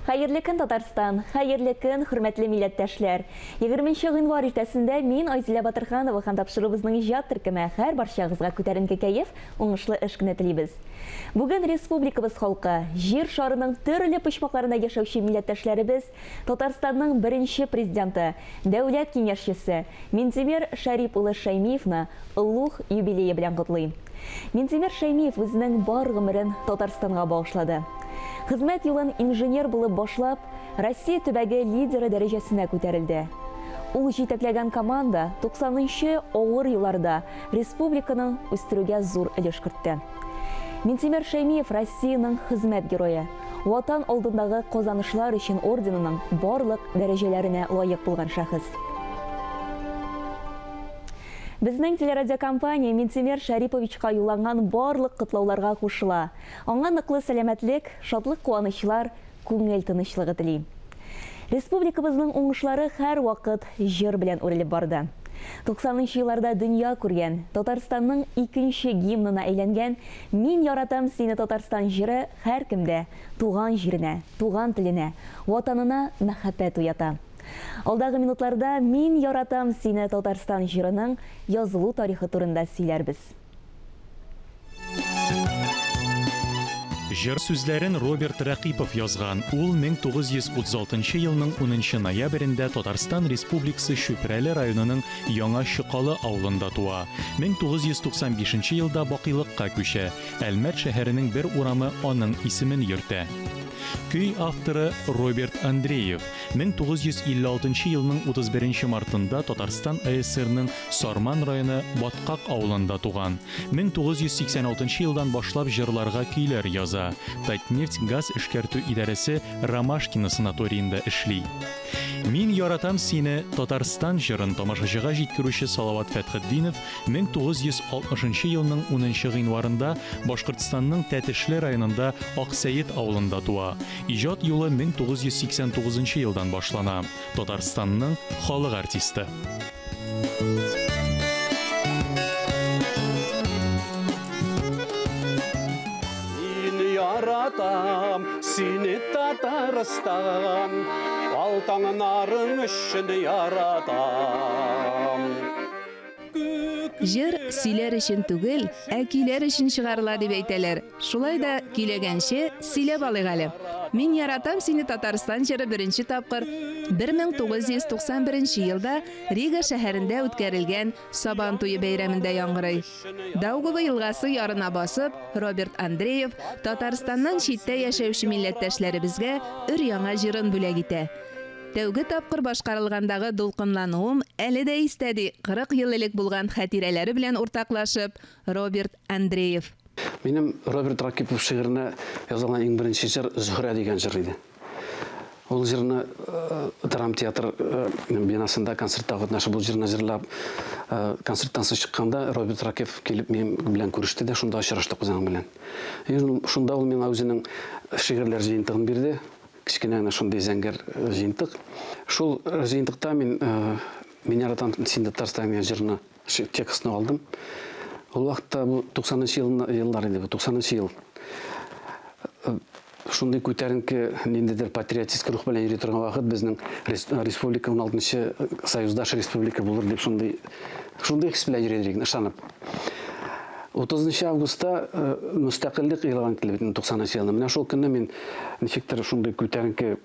Хәерле көн, Татарстан! Хәерле көн, хөрмәтле милләттәшләр! 20 гыйнвар иртәсендә мин, Айзилә Батырханова һәм тапшыруыбызның иҗат төркеме һәр барчагызга күтәренке кәеф, уңышлы эш көне телибез. Бүген республикабыз халкы, Җир шарының төрле почмакларында яшәүче милләттәшләребез Татарстанның беренче Президенты, Дәүләт Киңәшчесе Минтимер Шәрип улы Шәймиевны олуг юбилее белән котлыйм. Минтимер Шәймиев үзенең бар гомерен Татарстанга багышлады. Хезмәт юлын инженер булып башлап, Россия төбәге лидеры дәрәҗәсенә күтәрелде. Ул җитәкләгән команда 90 нчы авыр елларда республиканың үстерүгә зур өлеш кертте. Минтимер Шәймиев Россиянең Хезмәт Герое, Ватан алдындагы казанышлар өчен орденының барлык дәрәҗәләренә лаек булган шәхес. Безнең телерадиокомпания Минтимер Шәриповичка юлланган барлык котлауларга кушыла. Аңа ныклы сәламәтлек, шатлык-куанычлар, күңел тынычлыгы тели. Республикабызның уңышлары һәрвакыт җыр белән үрелеп барды. 90 нчы елларда дөнья күргән, Татарстанның икенче гимнына әйләнгән Мин яратам сине, Татарстан җыры һәркемдә туган җиренә, туган теленә, Ватанына мәхәббәт уята. Алдагы минутларда Мин яратам сине, Татарстан җырының язылу тарихы турында сөйләрбез. Җыр сүзләрен Роберт Рәкыйпов язган. Ул 1936 елның унынчы ноябрендә Татарстан Республикасы Чүпрәле районының Яңа Чокалы авылында туа. 1995 елда бакыйлыкка күчә. Әлмәт шәһәренең бер урамы аның исемен йөртә. Көй авторы Роберт Андреев. 1956 елның 31 нче мартында Татарстан АССРның Сарман районы Баткак авылында туган. 1986 елдан башлап җырларга көйләр яза. Татнефть газ эшкәртү идарәсе Ромашкино санаториенда эшли. Мин яратам сине, Татарстан җырын тамашачыга җиткерүче Салават Фәтхетдинов 1960 елның унынчы гыйнварында Башкортстанның Тәтешле районында Аксәет авылында туа. Иҗат юлы 1989 елдан башлана. Татарстанның халык артисты. Мин яратам сине, Татарстан, Ал таңнарың өчен яратам. Җыр сөйләр өчен түгел, ә көйләр өчен чыгарыла дип әйтәләр. Шулай да, көйләгәнче, сөйләп алыйк әле. Мин яратам сине, Татарстан җыры беренче тапкыр 1991 елда Рига шәһәрендә үткәрелгән Сабан туе бәйрәмендә яңгырый. Даугава елгасы ярына басып, Роберт Андреев Татарстаннан читтә яшәүче милләттәшләребезгә өр-яңа җырын бүләк итә. Тәүге тапкыр башкарылгандагы дулкынлануым әле дә истә, ди 40 ел элек булган хатирәләре белән уртаклашып Роберт Андреев. Минем Роберт Ракипов шигыренә язылган иң беренче җыр Зөһрә дигән җыр иде. Ул җырны драмтеатр бинасында концертта катнашып, ул җырны җырлап, концерттан соң чыкканда Роберт Ракипов килеп минем белән күреште дә, шунда очраштык без аның белән. И шунда ул миңа үзенең шигырьләр җыентыгын бирде. Кечкенә генә шундый зәңгәр җыентык. Шул җыентыкта мин Мин яратам син Татарстан дигән җырны текстны алдым. Ул вакытта бу 90 нчы еллар иде, бу 90 нчы ел. Шундый күтәренке ниндидер патриотический рух белән йөри торган вакыт, безнең республика 16 нчы союздаш республика булыр дип шундый шундый хис белән йөри идек, ышанып. 30 августта мөстәкыйльлек игълан ителде бит 90 нчы елны. Менә шул көнне мин ничектер шундый күтәренке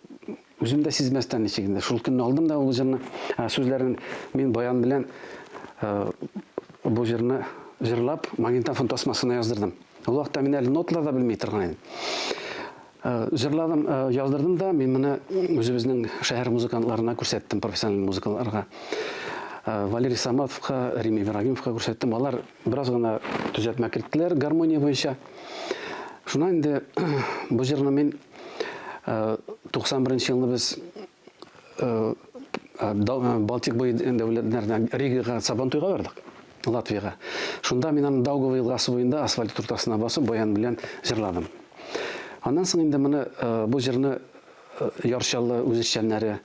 Үзем дә сизмәстән ничек инде шул көнне алдым да ул җырны, сүзләрен мин баян белән бу җырны җырлап магнитофон тасмасына яздырдым. Ул вакытта мин әле ноталар да белми торган идем. Җырладым, яздырдым да мин моны үзебезнең шәһәр музыкантларына күрсәттем, профессиональ музыкантларга. Валерий Саматовка, Рим Ибрагимовка күрсәттем. Алар бераз гына төзәтмә керттеләр гармония буенча. Шуннан инде бу җырны мин 91 нче елны без Балтик буе дәүләтләренә Ригага Сабантуйга бардык. Латвиягә. Шунда мин аны Даугава елгасы буенда асфальт уртасына басып баян белән җырладым. Аннан соң инде моны бу җырны Яр Чаллы үзешчәннәре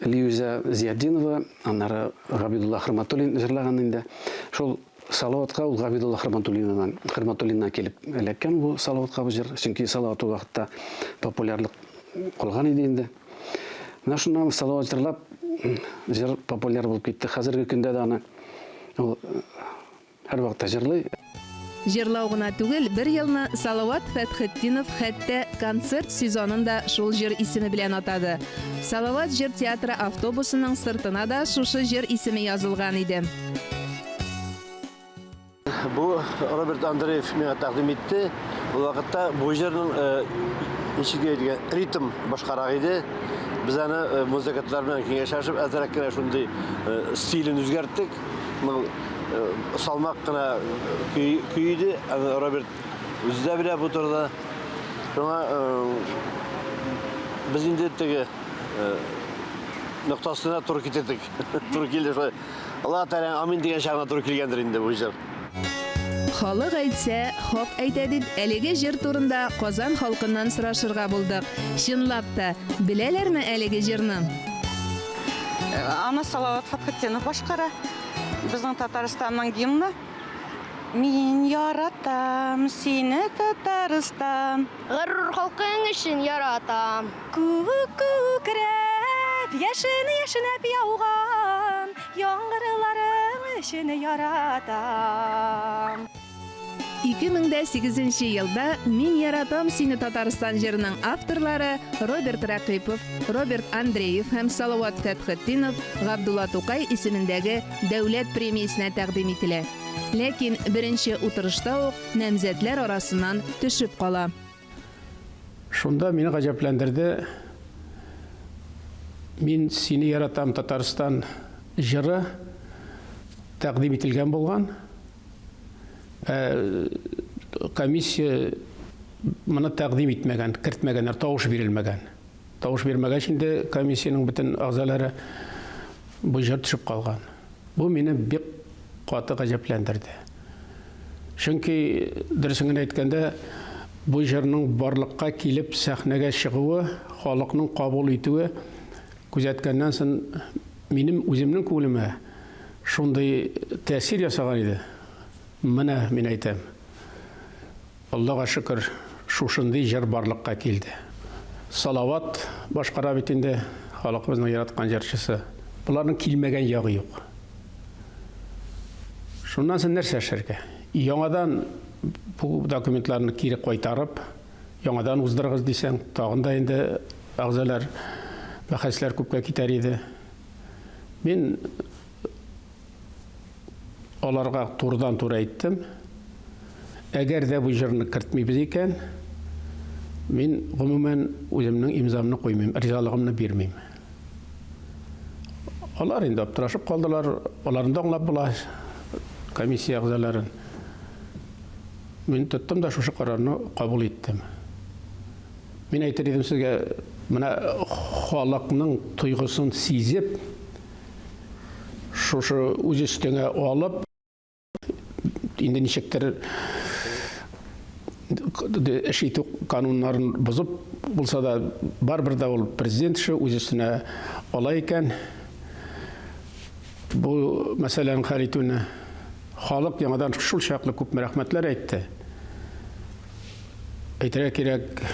Лиюзә Зиятдинова, аннары Габидулла Хөрмәтуллин җырлаган инде. Шул Салаватка ул Габидулла Хөрмәтуллиннан, Хөрмәтуллиннан килеп эләккән бу Салаватка бу җыр. Чөнки Салават ул вакытта популярлык калган иде инде. Менә шуннан Салават җырлап, җыр популяр булып китте. Хәзерге көндә дә аны ул һәрвакытта җырлый. Җырлау гына түгел, бер елны Салават Фәтхетдинов хәтта концерт сезонын да шул җыр исеме белән атады. Салават җыр театры автобусының сыртына да шушы җыр исеме язылган иде. Бу Роберт Андреев миңа тәкъдим итте. Ул вакытта бу җырның ничек дип әйтергә, ритм башкарак иде. Без аны музыкантлар белән киңәшләшеп, әзрәк кенә шундый стилен үзгәрттек. Моның салмак кына көй иде. Аны Роберт үзе дә белә бу турыда. Шуңа без инде теге ноктасына туры китердек. Туры килде шулай. Аллаһ Тәгаләнең амин дигән чагына туры килгәндер инде бу җыр. Халык әйтсә, хак әйтә дип, әлеге җыр турында Казан халкыннан сорашырга булдык. Чынлап та, беләләрме әлеге җырны? Аны Салават Фәтхетдинов башкара. Безнең Татарстанның гимны. Мин яратам сине, Татарстан. Горур халкың өчен яратам. Күк күкрәп, яшен яшенәп яуган яңгырларың өчен яратам. 2008 елда Мин яратам сине Татарстан җырының авторлары Роберт Рәкыйпов, Роберт Андреев һәм Салават Фәтхетдинов Габдулла Тукай исемендәге дәүләт премиясенә тәкъдим ителә. Ләкин беренче утырышта ук намзәтләр арасыннан төшеп кала. Шунда мине гаҗәпләндерде, Мин сине яратам, Татарстан җыры тәкъдим ителгән булган. Ә комиссия моны тәкъдим итмәгән, кертмәгәннәр, тавыш бирелмәгән. Тавыш бирмәгәч инде комиссиянең бөтен әгъзалары бу җыр төшеп калган. Бу мине бик каты гаҗәпләндерде. Чөнки, дөресен генә әйткәндә, бу җырның барлыкка килеп сәхнәгә чыгуы, халыкның кабул итүе күзәткәннән соң минем үземнең күңелемә шундый тәэсир ясаган иде. Менә, мин әйтәм, Аллага шөкер, шушындый җыр барлыкка килде. Салават башкара бит инде, халкыбызның яраткан җырчысы. Боларның килмәгән ягы юк. Шуннан соң нәрсә эшләргә? Яңадан бу документларны кире кайтарып, яңадан уздырыгыз дисәң, тагын да инде әгъзалар, бәхәсләр күпкә китәр иде. Мин Аларга турыдан-туры әйттем, әгәр дә бу җырны кертмибез икән, мин гомумән үземнең имзамны куймыйм, ризалыгымны бирмим. Алар инде аптырашып калдылар, аларны да аңлап була, комиссия әгъзаларын. Мин тоттым да шушы карарны кабул иттем. Мин әйтер идем сезгә, менә халыкның тойгысын сизеп, Шушы үз өстеңә алып, инде ничектер эш итү кануннарын бозып булса да, барыбер дә ул президент эше үз өстенә ала икән. Бу мәсьәләне хәл итүне халык яңадан шул чаклы күп рәхмәтләр әйтте. Әйтергә кирәк,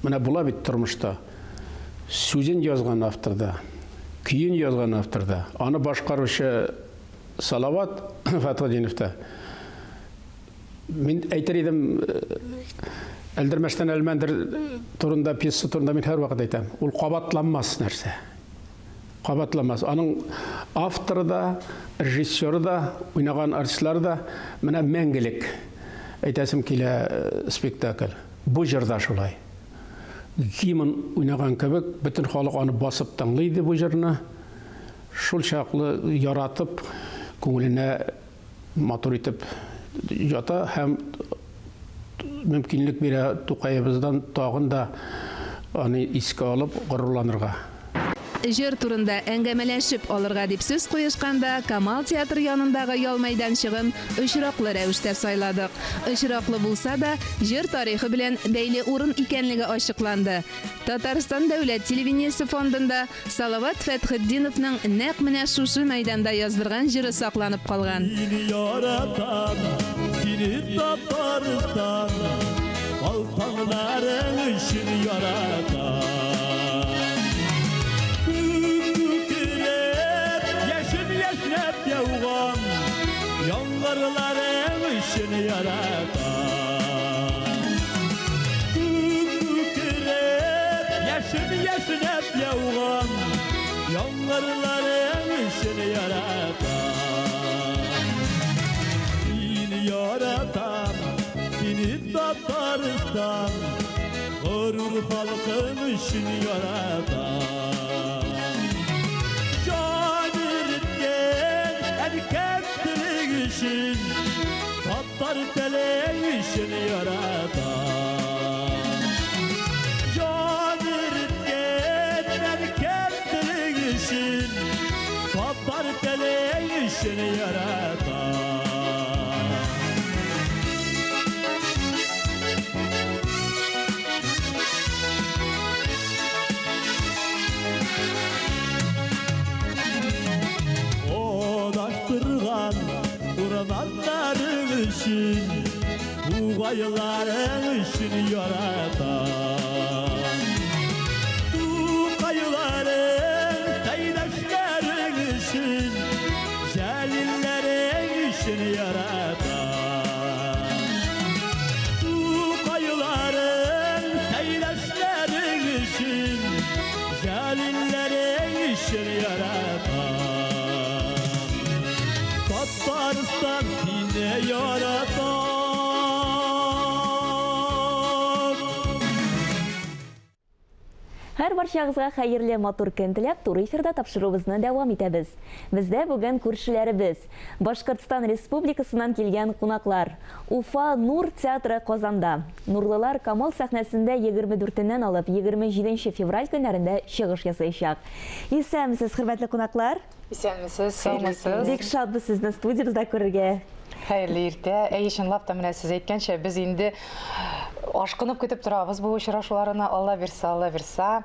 менә була бит тормышта. Сүзен язган автор да, көен язган автор да, аны башкаручы Салават Фәтхетдинов та. Мин әйтер идем, Әлдермәштән Әлмәндер турында, пьеса турында мин һәрвакыт әйтәм. Ул кабатланмас нәрсә. Кабатланмас. Аның авторы да, режиссеры да, уйнаган артистлары да менә мәңгелек әйтәсем килә спектакль. Бу җыр да шулай. Гимн уйнаган кебек, бөтен халык аны басып тыңлый иде бу җырны. Шул чаклы яратып, күңеленә матур итеп ята һәм мөмкинлек бирә Тукаебыздан тагын да аны искә алып горурланырга. Җыр турында әңгәмәләшеп алырга дип сүз куешканда, Камал театры янындагы ял мәйданчыгын очраклы рәвештә сайладык. Очраклы булса да, җыр тарихы белән бәйле урын икәнлеге ачыкланды. Татарстан дәүләт телевидениесе фондында Салават Фәтхетдиновның нәкъ менә шушы мәйданда яздырган җыры сакланып калган. Сине яратам, сине Татарстан, Балтаңнарың өчен яратам. Күк күкрәп, яшен яшьнәп яуган, Яңгырларың өчен яратам. Күк күкрәп, яшен яшьнәп яуган, Яңгырларың өчен яратам. Сине яратам, сине Татарстан, Горур халкым өчен яратам. Җан иреткән әнкәм телең өчен, Татар телең өчен яратам. Җан иреткән әнкәм телең өчен, Татар телең өчен яратам. Адаштырган урманнарың өчен, Тугайларың өчен яратам. Тукайларың, Сәйдәшләрең өчен, Җәлилләрең өчен яратам. Тукайларың, Сәйдәшләрең өчен, Җәлилләрең өчен яратам. Татарстан сине яратам. Һәр барчагызга хәерле матур көн теләп, туры эфирда тапшыруыбызны дәвам итәбез. Бездә бүген күршеләребез, Башкортстан Республикасыннан килгән кунаклар. Уфа Нур театры Казанда. Нурлылар Камал сәхнәсендә 24-ннән алып 27 февраль көннәрендә чыгыш ясаячак. Исәнмесез, хөрмәтле кунаклар! Исәнмесез, саумысыз. Бик шатбыз сезне студиябездә күрергә. Хәерле иртә. Әйе, чынлап та менә сез әйткәнчә, без инде ашкынып көтеп торабыз бу очрашуларны. Алла бирса, Алла бирса.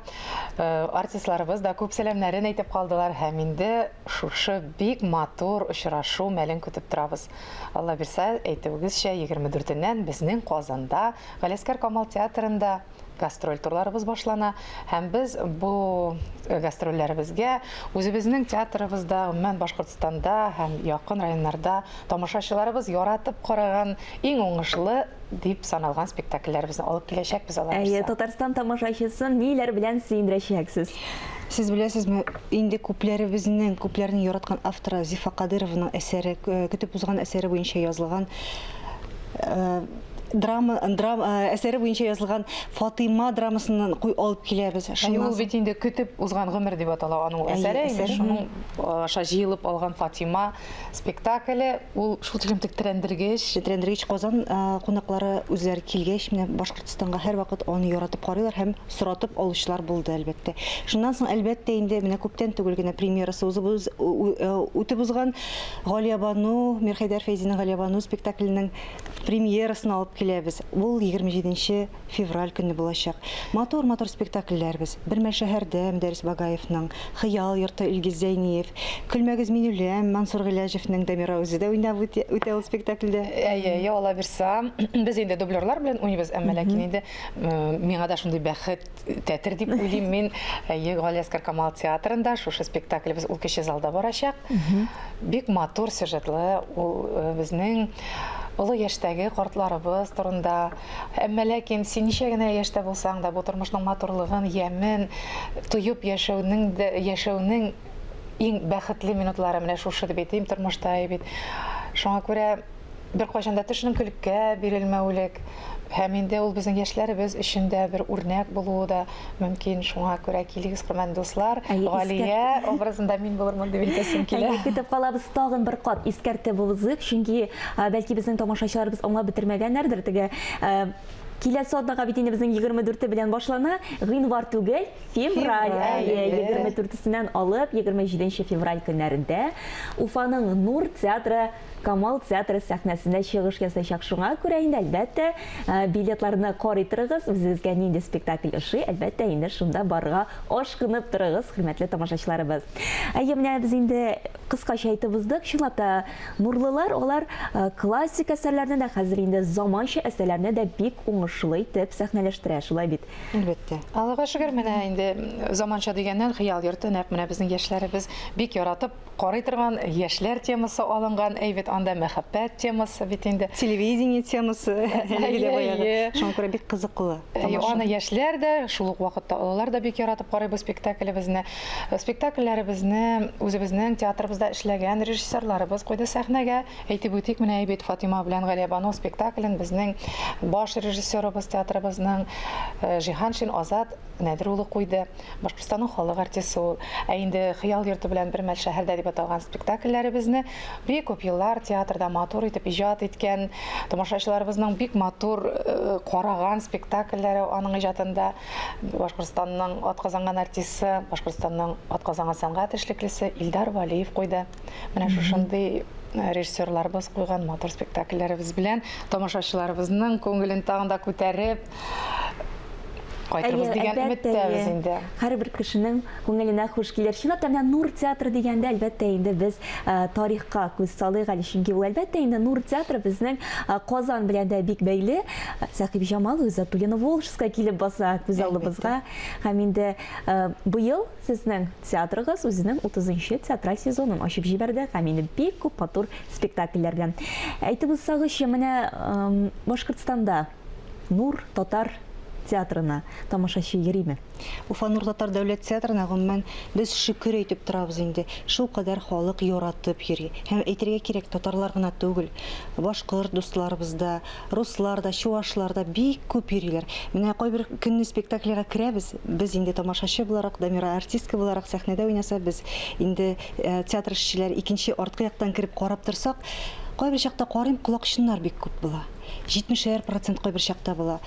Э, артистларыбыз да күп сәламнәрен әйтеп калдылар һәм инде шушы бик матур очрашу мәлен көтеп торабыз. Алла бирса, әйтүегезчә, 24-ннән безнең Казанда Галиәскәр Камал театрында гастроль турларыбыз башлана һәм без бу э, гастрольләребезгә үзебезнең театрыбызда, гомумән Башкортстанда һәм якын районнарда тамашачыларыбыз яратып караган иң уңышлы дип саналган спектакльләребезне алып киләчәкбез алла Әйе, Татарстан тамашачысын ниләр белән сөендерәчәксез? Сез беләсезме, инде күпләребезнең, күпләрнең яраткан авторы Зифа Кадырованың әсәре, э, көтеп узган әсәре буенча язылган э, драма, драма э, әсәре буенча язылган Фатыйма драмасыннан куй алып киләбез. Шуннан ул бит инде көтеп узган гомер дип атала аның ул әсәре. Инде шуның аша җыелып алган Фатима спектакле ул шул тиклем тетрәндергеч. Тетрәндергеч Казан кунаклары үзләре килгәч, менә Башкортстанга һәрвакыт аны яратып карыйлар һәм соратып алучылар булды, әлбәттә. Шуннан соң, әлбәттә инде, менә күптән түгел генә премьерасы узып үтеп узган Галиябану, Мирхәйдәр Фәйзинең Галиябану спектакленең премьерасын алып киләбез. Ул 27 февраль көнне булачак. Матур-матур спектакльләрбез. Бер мәл шәһәрдә Мөдәррис Багаевның, Хыял йорты Илгиз Зәйниев, Көлмәгез мин үләм Мансур Гыйләҗевнең Дамира үзе дә уйнап үтә ул спектакльдә. Әйе, әйе, ала бирса. Без инде дублерлар белән уйныйбыз, әмма ләкин инде миңа да шундый бәхет тәтер дип уйлыйм мин. Әйе, Галиәсгар Камал театрында шушы спектаклебез ул кече залда барачак. Бик матур сюжетлы ул э, безнең олы яшьтәге картларыбыз турында. Әмма ләкин син ничә генә яшьтә булсаң да, бу тормышның матурлыгын, ямен тоеп яшәүнең дә яшәүнең иң бәхетле минутлары менә шушы дип әйтим тормышта бит. Шуңа күрә беркайчан да төшенкелеккә бирелмәүлек һәм инде ул безнең яшьләребез өчен дә бер үрнәк булуы да мөмкин. Шуңа күрә килегез, хөрмәтле дуслар. Галия образында мин булырмын дип әйтәсем килә. Әйе, көтеп калабыз. Тагын бер кат искәртеп узыйк, чөнки бәлки безнең тамашачыларыбыз аңлап бетермәгәннәрдер теге. Киләсе атнага бит инде безнең 24-е белән башлана. Гыйнвар түгел, февраль. Әйе, 24-сеннән алып 27 февраль көннәрендә Уфаның Нур театры Камал театры сәхнәсендә чыгыш ясаячак. Шуңа күрә инде, әлбәттә, билетларны карый торыгыз, үзегезгә нинди спектакль ошый, әлбәттә, инде шунда барырга ашкынып торыгыз, хөрмәтле тамашачыларыбыз. Әйе, менә без инде кыскача әйтеп уздык. Чынлап та, нурлылар алар классик әсәрләрне дә, хәзер инде заманча әсәрләрне дә бик уңышлы итеп сәхнәләштерә, шулай бит? Әлбәттә. Аллага шөкер, менә инде заманча дигәннән, Хыял йорты нәкъ менә безнең яшьләребез бик яратып Карый торган яшьләр темасы алынган, әй бит анда мәхәббәт темасы бит инде. Телевидение темасы, әлеге дә баягы. Шуңа күрә бик кызыклы тамаша. Аны яшьләр дә, шул ук вакытта олылар да бик яратып карый бу спектаклебезне. Спектакльләребезне үзебезнең театрыбызда эшләгән режиссерларыбыз куйды сәхнәгә. Әйтеп үтик, менә әй бит Фатима белән Галиябану спектаклен безнең баш режиссерыбыз театрыбызның Җиһаншин Азат Нәдер улы куйды. Башкортстанның халык артисты ул. Ә инде Хыял йорты белән Бер мәл шәһәрдә дип аталган спектакльләребезне бик күп еллар театрда матур итеп иҗат иткән, тамашачыларыбызның бик матур э, караган спектакльләре аның иҗатында. Башкортстанның атказанган артисты, Башкортстанның атказанган сәнгать эшлеклесе Илдар Валиев куйды. Менә шушындый э, режиссерларыбыз куйган матур спектакльләребез белән тамашачыларыбызның күңелен тагын да күтәреп, кайтырбыз дигән өметтәбез инде. Һәрбер кешенең күңеленә хуш килер. Чынлап та, менә Нур театры дигәндә, әлбәттә инде без э, тарихка күз салыйк әле, чөнки ул әлбәттә инде Нур театры безнең э, Казан белән дә бик бәйле. Сәхибҗамал Гыйззәтуллина Волжская килеп баса күз алдыбызга. Һәм инде э, быел сезнең театрыгыз үзенең 30 театраль сезонын ачып җибәрде һәм инде бик күп матур спектакльләр белән. Әйтеп узсагызчы, менә Башкортстанда Нур татар театрына тамашачы йөриме? Уфа Нур татар дәүләт театрына, гомумән, без шөкер әйтеп торабыз инде. Шулкадәр халык яратып йөри. Һәм әйтергә кирәк, татарлар гына түгел, башкорт дусларыбыз да, руслар да, чуашлар да бик күп йөриләр. Менә кайбер көнне спектакльгә керәбез, без инде тамашачы буларак, Дамира артистка буларак сәхнәдә уйнаса, без инде э, театр эшчеләре икенче арткы яктан кереп карап торсак, кайбер чакта карыйм, колакчыннар бик күп була. Җитмешәр процент кайбер чакта була.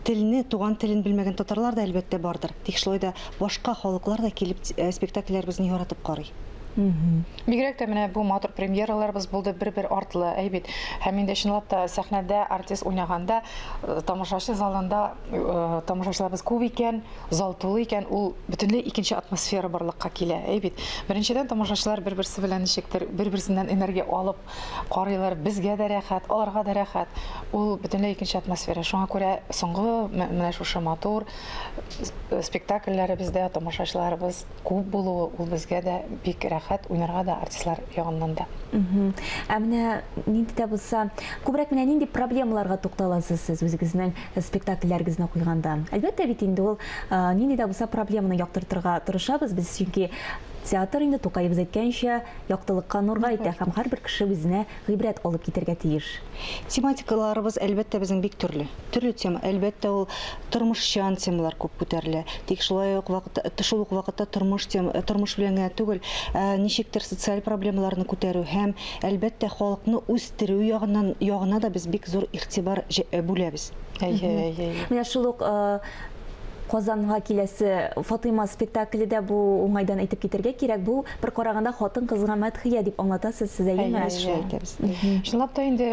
Телне, туган телен белмәгән татарлар да, әлбәттә, бардыр. Тик шулай да башка халыклар да килеп э, спектакльләребезне яратып карый. Бигрәк тә менә бу матур премьераларыбыз булды бер-бер артлы, әй бит. Һәм инде чынлап та сәхнәдә артист уйнаганда, э, тамашачы залында э, тамашачыларыбыз күп икән, зал тулы икән, ул бөтенләй икенче атмосфера барлыкка килә, әй бит. Беренчедән, тамашачылар бер-берсе белән ничектер, бер-берсеннән энергия алып, карыйлар, безгә дә рәхәт, аларга да рәхәт. Ул бөтенләй икенче атмосфера. Шуңа күрә соңгы менә шушы матур спектакльләребездә тамашачыларыбыз күп булуы, ул безгә дә бик рәхәт, уйнарга да артистлар ягыннан да. Ә менә нинди дә булса, күбрәк менә нинди проблемаларга тукталасыз сез үзегезнең спектакльләрегезне куйганда? Әлбәттә бит инде ул нинди дә булса проблеманы яктыртырга тырышабыз без, чөнки театр инде Тукаебыз әйткәнчә, Яктылыкка, нурга итә һәм һәрбер кеше үзенә гыйбрәт алып китәргә тиеш. Тематикаларыбыз, әлбәттә, безнең бик төрле. Төрле тема. Әлбәттә, ул тормышчан темалар күп күтәрелә. Тик шулай ук вакытта, шул ук вакытта тормыш тем, тормыш белән генә түгел, ә ничектер социаль проблемаларны күтәрү һәм, әлбәттә, халыкны үстерү ягыннан, ягына да без бик зур игътибар бүләбез. Әйе, әйе, әйе. Менә шул ук Казанга киләсе Фатыйма спектакле дә бу уңайдан әйтеп китәргә кирәк. Бу бер караганда хатын-кызга мәдхия дип аңлатасыз сез, әйеме? Әйе, Шулай әйтәбез. Чынлап та инде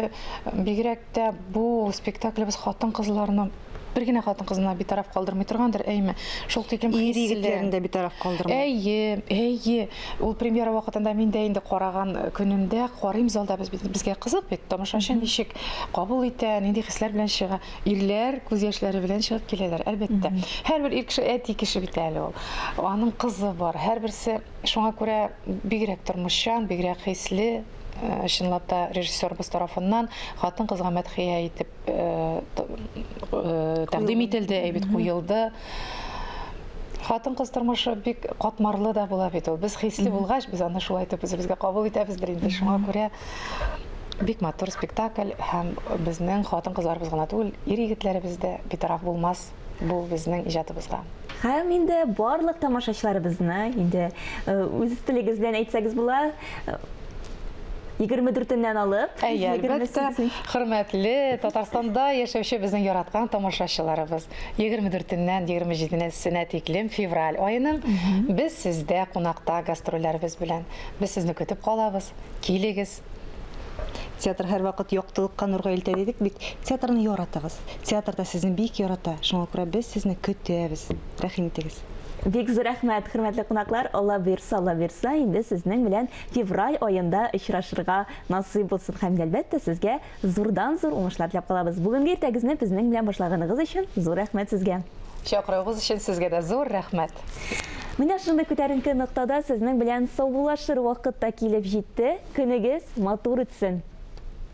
бигрәк тә бу спектаклебез хатын-кызларны бер генә хатын-кызны битараф калдырмый торгандыр, әйме? Шул тиклем Ир хисле. егетләрен дә битараф калдырмый. Әйе, әйе. Ул премьера вакытында мин дә инде караган көнемдә карыйм залда без бит безгә кызык бит. Тамашачы ничек кабул итә, нинди хисләр белән чыга. Ирләр күз яшьләре белән чыгып киләләр, әлбәттә. Һәрбер ир кеше әти кеше бит әле ул. Аның кызы бар. Һәрберсе шуңа күрә бигрәк тормышчан, бигрәк хисле, э, чынлап та режиссерыбыз тарафыннан хатын-кызга мәдхия итеп э, э, тәкъдим ителде, әйбит куелды. Хатын-кыз тормышы бик катмарлы да була бит ул. Без хисле булгач, без аны шулай итеп үзебезгә кабул итәбездер инде. Шуңа күрә Бик матур спектакль һәм безнең хатын-кызларыбыз гына түгел, ир-егетләребез дә битараф булмас бу безнең иҗатыбызга. Һәм инде барлык тамашачыларыбызны инде үз телегез белән әйтсәгез була. 24-ннән алып, Әйе, әлбәттә, хөрмәтле Татарстанда яшәүче безнең яраткан тамашачыларыбыз. 24-ннән 27-сенә тиклем февраль аеның без сездә кунакта гастрольләребез белән. Без сезне көтеп калабыз. Килегез. Театр һәрвакыт яктылыкка, нурга илтә дидек бит. Театрны яратыгыз. Театр да сезне бик ярата. Шуңа күрә без сезне көтәбез. Рәхим итегез. Бик зур рәхмәт, хөрмәтле кунаклар. Алла боерса, Алла боерса, инде сезнең белән февраль аенда очрашырга насыйп булсын. Һәм, әлбәттә, сезгә зурдан-зур уңышлар теләп калабыз. Бүгенге иртәгезне безнең белән башлаганыгыз өчен зур рәхмәт сезгә. Чакыруыгыз өчен сезгә дә зур рәхмәт. Менә шундый күтәренке ноктада сезнең белән саубуллашыр вакыт та килеп җитте. Көнегез матур үтсен!